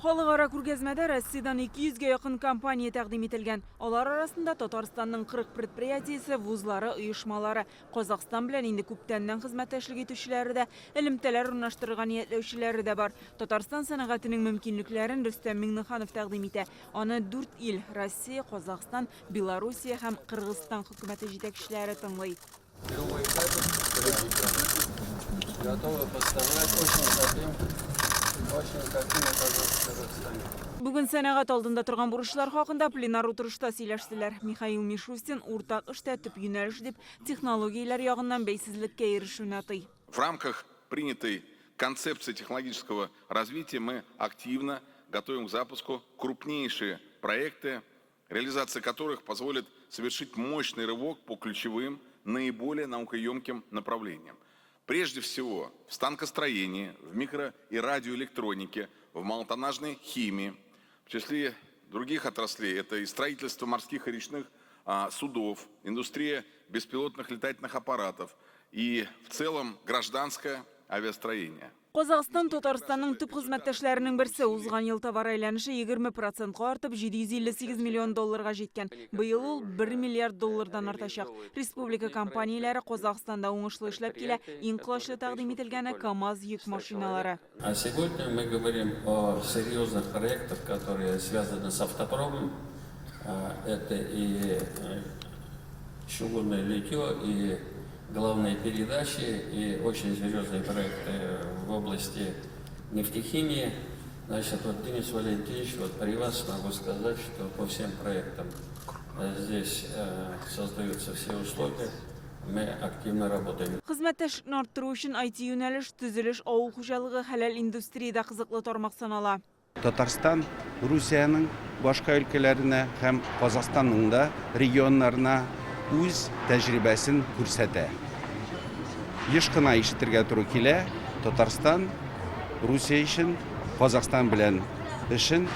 Халыкара күргәзмәдә Россиядән 200 гә якын компания тәкъдим ителгән. Алар арасында Татарстанның 40 предприятиесе, вузлары, оешмалары, Казахстан белән инде күптәннән хезмәттәшлек итүчеләре дә, элемтәләр урнаштырырга ниятләүчеләре дә бар. Татарстан сәнәгатенең мөмкинлекләрен Рөстәм Миңнеханов тәкъдим итә. Аны дүрт ил, Россия, Казахстан, Белоруссия һәм Кыргызстан хөкүмәте җитәкчеләре тыңлый. Бүген сәнәгать алдында торган бурычлар хакында пленар утырышта сөйләштеләр. Михаил Мишустин уртак эштә төп юнәлеш дип технологияләр ягыннан бәйсезлеккә ирешүне атый. В рамках принятой концепции технологического развития мы активно готовим к запуску крупнейшие проекты, реализация которых позволит совершить мощный рывок по ключевым, наиболее наукоемким направлениям. Прежде всего, в станкостроении, в микро- и радиоэлектронике, в малотоннажной химии. В числе других отраслей это и строительство морских и речных судов, индустрия беспилотных летательных аппаратов и в целом гражданское авиастроение. Казахстан Татарстанның төп хезмәттәшләренең берсе. Узган ел товар әйләнеше 20 процентка артып, 758 миллион долларга җиткән. Быел ул 1 миллиард доллардан артачак. Республика компанияләре Казахстанда уңышлы эшләп килә. Иң колачлы тәкъдим ителгәне, КАМАЗ йөк машиналары. А сегодня мы говорим о серьезных проектах, которые связаны с автопромом. Это и чугунное литье, и главные передачи, и очень серьезные проекты в области нефтехимии. Значит, вот, Денис Валентинович, вот при вас могу сказать, что по всем проектам здесь создаются все условия, мы активно работаем. Хезмәттәшлекне арттыру өчен IT юнәлеш, төзелеш, авыл хуҗалыгы, хәләл индустрия дә кызыклы тармак санала. Татарстан Русиянең башка өлкәләренә һәм Казахстанның да регионнарына үз тәҗрибәсен күрсәтә. Еш кына ишетергә туры килә, Татарстан Русия өчен Казахстан белән эшен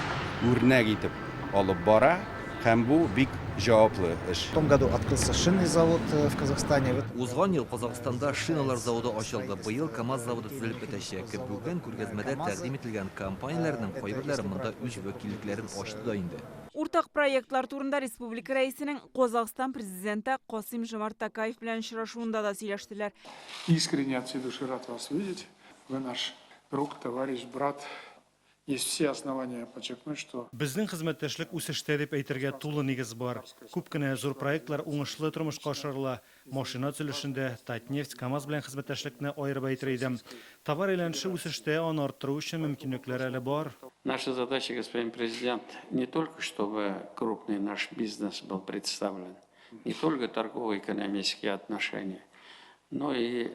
үрнәк итеп алып бара. Һәм бу бик җаваплы эш. В том году открылся шинный завод в Казахстане. Узган ел Казахстанда шиналар заводы ачылды, быел КАМАЗ заводы төзелеп бетәчәк. Бүген күргәзмәдә тәкъдим ителгән компанияләрнең кайберләре монда үз вәкиллекләрен ачты да инде. Уртак проектлар турында республика Рәисенең Казахстан Президенты Касыйм-Жомарт Токаев белән очрашуында да сөйләштеләр. Искренне от всей души рад вас видеть. Вы наш друг, товарищ, брат. Есть все основания подчеркнуть, что. Безнең хезмәттәшлек үсештә дип әйтергә тулы нигез бар. Күп кенә зур проектлар уңышлы тормышка ашырыла. Машина төзелешендә Татнефть, КАМАЗ белән хезмәттәшлекне аерып әйтер идем. Товар әйләнеше үсештә, аны арттыру өчен мөмкинлекләр әле бар. Наша задача, господин президент, не только чтобы крупный наш бизнес был представлен, не только торгово-экономические отношения, но и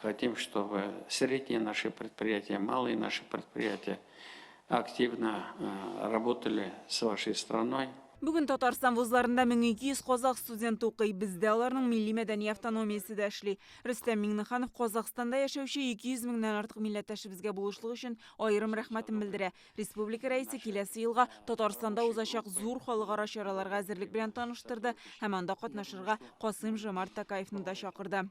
хотим, чтобы средние наши предприятия, малые наши предприятия активно работали с вашей страной. Бүген Татарстан вузларында 1200 казах студенты укый. Бездә аларның милли-мәдәни автономиясе дә эшли. Рөстәм Миңнеханов Казахстанда яшәүче 200 меңнән артык милләттәшебезгә булышлык өчен аерым рәхмәтен белдерә. Республика Рәисе киләсе елга Татарстанда узачак зур халыкара чараларга әзерлек белән таныштырды һәм анда катнашырга Касыйм-Жомарт Токаевны да чакырды.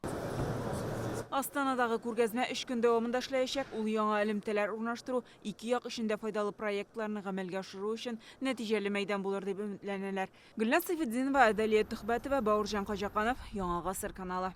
Астанадагы күргәзмә өч көн дәвамында эшләячәк, ул яңа элемтәләр урнаштыру, ике як өчен дә файдалы проектларны гамәлгә ашыру өчен нәтиҗәле мәйдан булыр дип өметләнәләр. Гөлназ Сәйфетдинова, Адалия Төхбәтова, Баурҗан Каҗаканов, Яңа Гасыр каналы.